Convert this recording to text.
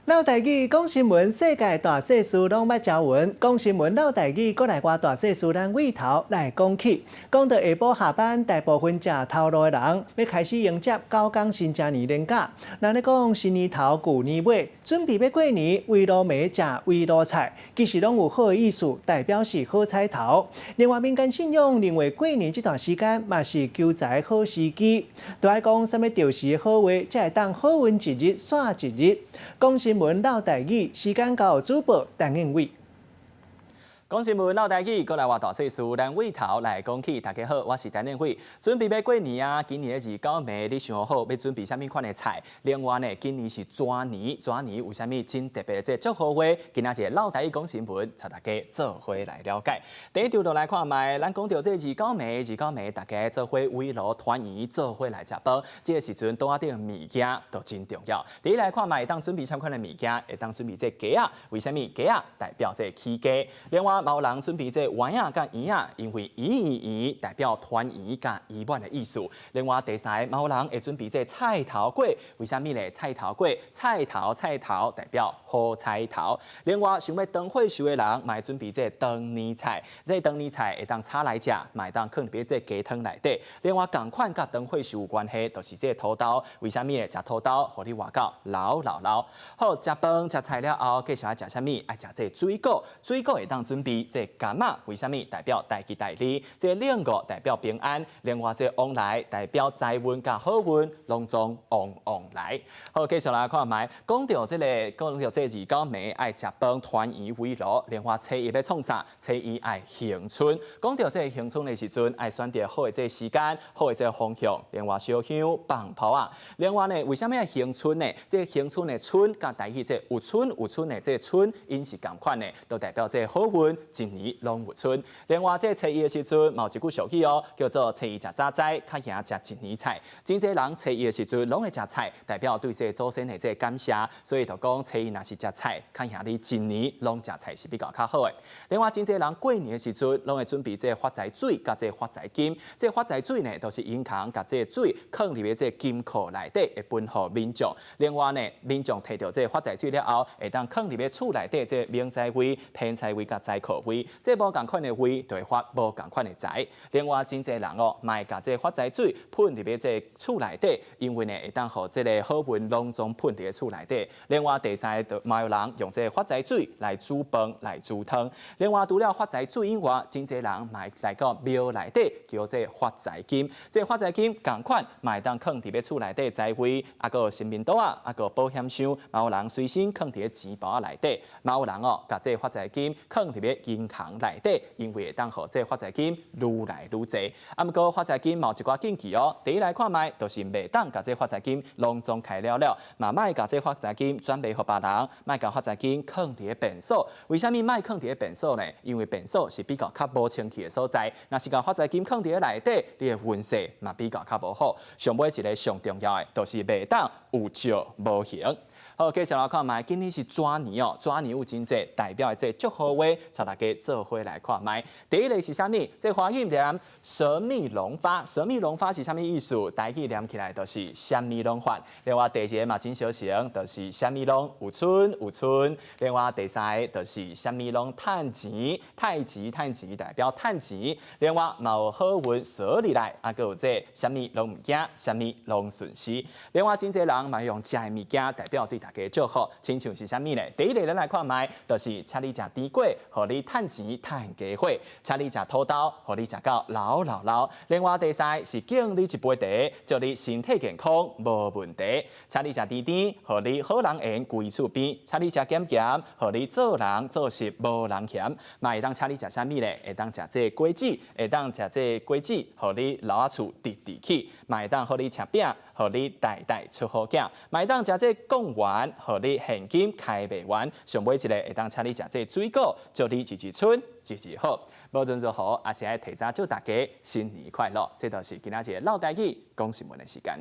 落台語講新聞，世界大細事攏捌聽聞。講新聞落台語，閣來換大細事，咱位頭來講起。講到下晡下班，大部分食頭路的人欲開始迎接九工新正年連假。咱咧講新年頭舊年尾，準備欲過年，圍爐暝食圍爐菜，其實攏有好的意思，代表是好彩頭。另外，民間信仰認為過年這段時間嘛是求財好時機。都愛講啥物著時的好話，才會當好運一日煞一日。講新聞落台語，時間交予主播陳應偉。講新聞落台語，閣來換大細事，咱位頭來講起。大家好，我是陳應輝。準備欲過年啊，今年的二九暝，你想好欲準備啥物款的菜？另外呢，今年是蛇年，蛇年有啥物真特別的這祝福話？今仔日落台語講新聞，帶大家做伙來了解。第一張就來看覓，咱講著這二九暝，二九暝大家做伙圍爐團圓，做伙來食飯。這个時陣桌仔頂物件都真重要。第一來看覓，會當準備啥款的物件？會當準備這雞仔，為啥物雞仔代表這起家？另外，嘛有人準備這丸仔佮圓仔，因為圓圓圓代表團圓佮圓滿的意思。另外第三個，嘛有人會準備這菜頭粿，為啥物呢？菜頭粿，菜頭菜頭代表好彩頭。另外，想欲長歲壽的人，嘛會準備這長年菜，這長年菜會當炒來食，嘛會當囥佇這雞湯內底。另外，仝款佮長歲壽有關係，就是這土豆，為啥物呢？食土豆，予你活到老老老。好，食飯食菜了後，繼續愛食啥物？愛食這水果，水果會當準備這柑仔，為啥物？代表大吉大利。這兩個代表平安。另外，這旺來代表財運佮好運，攏總旺旺來。好，繼續來看覓，講著這個，講著這二九暝愛食飯團圓圍爐。另外，初一欲創啥？初一愛行春。講著這個行春的時陣，愛選擇好的這個時間，好的這個方向。另外，燒香放炮仔。另外呢，為啥物愛行春呢？這個行春的春，佮台語這有春有春的這個春，𪜶是仝款的，都代表這個好運，一年攏有春。另外，這個初一的時陣，嘛有一句俗語哦，叫做初一食早齋，較贏食一年菜。真濟人初一的時陣攏會食菜，代表對這個祖先的這個感謝。所以就講初一若是食菜，較贏你一年攏食菜是比較較好的。另外，真濟人過年的時陣，攏會準備這個發財水佮這個發財金。這個發財水呢，就是銀行共這個水囥入去這個金庫內底，會分予民眾。另外呢，民眾提著這個發財水了後，會當囥入去厝內底這個明財位、偏財位佮財庫位，這無仝款的位就會發無仝款的財。另外，真濟人哦，嘛會共這個發財水噴入去這個厝內底，因為呢會當予這個好運攏總噴佇厝內底。另外，第三個，嘛有人用這個發財水來煮飯、來煮湯。另外，除了發財水以外，真濟人嘛會來到廟內底求這個發財金。這個發財金仝款嘛會當囥佇咧厝內底財位，啊，閣有神明桌仔，啊，閣有保險箱，嘛有人隨身囥佇咧錢包仔內底，嘛有人哦，共這個發財金囥佇咧銀行內底，因為會當予這個發財金愈來愈濟。啊，毋過發財金嘛有一寡禁忌哦。第一來看覓，就是袂當共這個發財金攏總開了了，嘛莫共這個發財金轉賣予別人，莫共發財金囥佇咧便所。為啥物莫囥佇咧便所呢？因為便所是比較較無清氣的所在，若是共發財金囥佇咧內底，你的運勢嘛比較較無好。上尾一個上重要的，就是袂當有借無還。好，繼續來看覓，今年是蛇年哦，蛇年有真濟代表的這祝福話，帶大家做伙來看覓。第一個是啥物？這華語念蛇米龍發，蛇米龍發是啥物意思？台語念起來就是啥物攏發。另外第二個嘛真相像，就是啥物攏有春有春。另外第三個就是啥物攏趁錢，太極趁錢代表趁錢。另外嘛有好運趖入來，啊，閣有這啥物攏毋驚，啥物攏順時。另外真濟人嘛用食的物件代表對大家祝福，親像是啥物呢？第一個咱來看覓，就是請你食甜粿，予你趁錢趁家伙；請你食土豆，予你食到老老老。另外第三個是敬你一杯茶，祝你身體健康無問題；請你食甜甜，予你好人緣規厝邊；請你食鹹鹹，予你做人做事無人嫌。嘛會當請你食啥物呢？會當食這個果子，會當食這個果子，予你老仔厝直直起。嘛會當予你食餅，予你代代出好囝。嘛會當食這貢丸，予你現金開袂完。上尾一個會當請你食這水果，祝你日日春，日日好。無論如何，也是愛提早祝大家新年快樂。這就是今仔日落台語講新聞的時間。